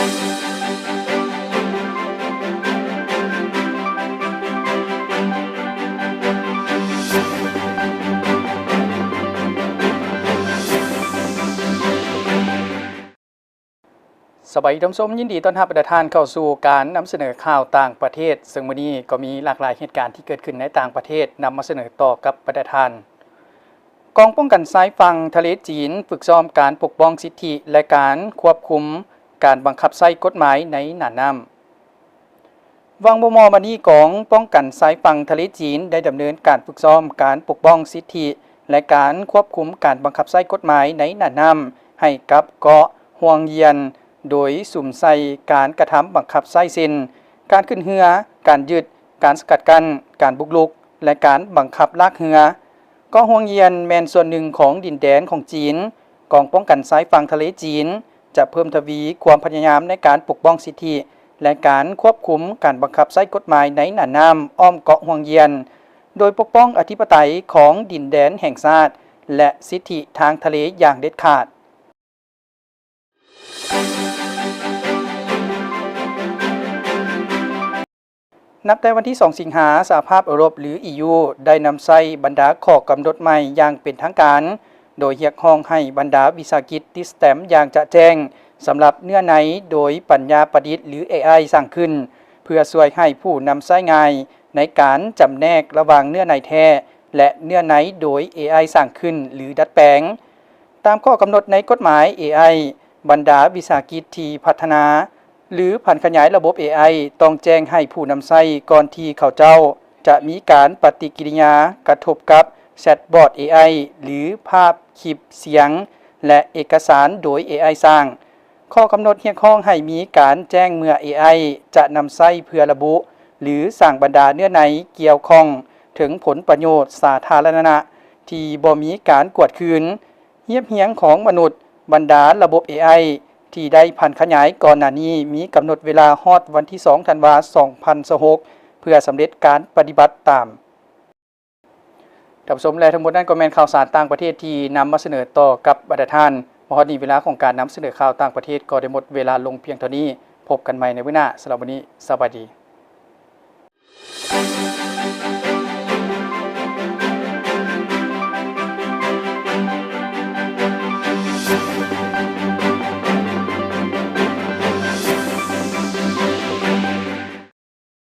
ສະບາຍດີທ່ານຜູ້ຊົມ, ຍິນດີຕ້ອນຮັບບັນດາທ່ານເຂົ້າສູ່ການນຳສະເໜີຂ່າວຕ່າງປະເທດ, ເຊິ່ງມື້ນີ້ກໍມີຫຼາກຫຼາຍເຫດການທີ່ເກີດຂຶ້ນໃນຕ່າງປະເທດນຳມາສະເໜີຕໍ່ກັບບັນດາທ່ານ. ກອງປ້ອງກັນຊາຍຝັ່ງທະເລຈີນຝຶກຊ້ອມການປົກປ້ອງສິດທິ ແລະ ການຄວບຄຸມການບັງຄັບໃຊ້ກົດໝາຍໃນນ່ານນ້ຳ. ຫວ່າງບໍ່ມໍ່ມານີ້ ກອງປ້ອງກັນຊາຍຝັ່ງທະເລຈີນໄດ້ດຳເນີນການຝຶກຊ້ອມການປົກປ້ອງສິດທິ ແລະ ການຄວບຄຸມການບັງຄັບໃຊ້ກົດໝາຍໃນນ່ານນ້ຳໃຫ້ກັບເກາະຮ່ວງຢຽນ, ໂດຍສຸມໃສ່ການກະທຳບັງຄັບໃຊ້ເຊັ່ນ ການຂຶ້ນເຮືອ, ການຍຶດ, ການສະກັດກັ້ນ, ການບຸກລຸກ ແລະ ການບັງຄັບລາກເຮືອ. ເກາະຮ່ວງຢຽນແມ່ນສ່ວນໜຶ່ງຂອງດິນແດນຂອງຈີນ. ກອງປ້ອງກັນຊາຍຝັ່ງທະເລຈີນຈະເພີ່ມທະວີຄວາມພະຍາຍາມໃນການປົກປ້ອງສິດທິ ແລະ ການຄວບຄຸມການບັງຄັບໃຊ້ກົດໝາຍໃນນ່ານນ້ຳອ້ອມເກາະຮ່ວງຢຽນ, ໂດຍປົກປ້ອງອະທິປະໄຕຂອງດິນແດນແຫ່ງຊາດ ແລະ ສິດທິທາງທະເລຢ່າງເດັດຂາດ. ນັບແຕ່ວັນທີສອງ ສິງຫາ, ສະຫະພາບເອີຣົບ ຫຼື ອີຢູ ໄດ້ນຳໃຊ້ບັນດາຂໍ້ກຳນົດໃໝ່ຢ່າງເປັນທາງການ, ໂດຍຮຽກຮ້ອງໃຫ້ບັນດາວິສາຫະກິດຕິດສະແຕມຢ່າງຈະແຈ້ງສຳລັບເນື້ອໃນ, ໂດຍປັນຍາປະດິດ ຫຼື ເອໄອ ສ້າງຂຶ້ນ, ເພື່ອຊ່ວຍໃຫ້ຜູ້ນຳໃຊ້ງ່າຍໃນການຈຳແນກລະຫວ່າງເນື້ອໃນແທ້ ແລະ ເນື້ອໃນໂດຍ ເອໄອ ສ້າງຂຶ້ນ ຫຼື ດັດແປງ. ຕາມຂໍ້ກຳນົດໃນກົດໝາຍ ເອໄອ, ບັນດາວິສາຫະກິດທີ່ພັດທະນາ ຫຼື ຜັນຂະຫຍາຍລະບົບ ເອໄອ ຕ້ອງແຈ້ງໃຫ້ຜູ້ນຳໃຊ້ກ່ອນທີ່ເຂົາເຈົ້າຈະມີການປະຕິກິລິຍາກະທົບກັບແຊັດບອດ ເອໄອ ຫຼື ພາບ, ຄລິບ, ສຽງ ແລະ ເອກະສານໂດຍ ເອໄອ ສ້າງ. ຂໍ້ກຳນົດຮຽກຮ້ອງໃຫ້ມີການແຈ້ງເມື່ອ ເອໄອ ຈະນຳໃຊ້ເພື່ອລະບຸ ຫຼື ສ້າງບັນດາເນື້ອໃນກ່ຽວຂ້ອງເຖິງຜົນປະໂຫຍດສາທາລະນະທີ່ບໍ່ມີການກວດຄືນ. ຮຽບຮຽງຂອງມະນຸດ, ບັນດາລະບົບ ເອໄອ ທີ່ໄດ້ຜັນຂະຫຍາຍກ່ອນໜ້ານີ້ ມີກຳນົດເວລາຮອດວັນທີສອງ ທັນວາ ສອງພັນຊາວຫົກ ເພື່ອສຳເລັດການປະຕິບັດຕາມ. ທ່ານຜູ້ຊົມ ແລະ ທັງໝົດນັ້ນກໍແມ່ນຂ່າວສານຕ່າງປະເທດທີ່ນຳມາສະເໜີຕໍ່ກັບບັນດາທ່ານ. ມາຮອດນີ້ ເວລາຂອງການນຳສະເໜີຂ່າວຕ່າງປະເທດກໍໄດ້ໝົດເວລາລົງພຽງເທົ່ານີ້. ພົບກັນໃໝ່ໃນມື້ໜ້າ. ສຳລັບມື້ນີ້ ສະບາຍດີ.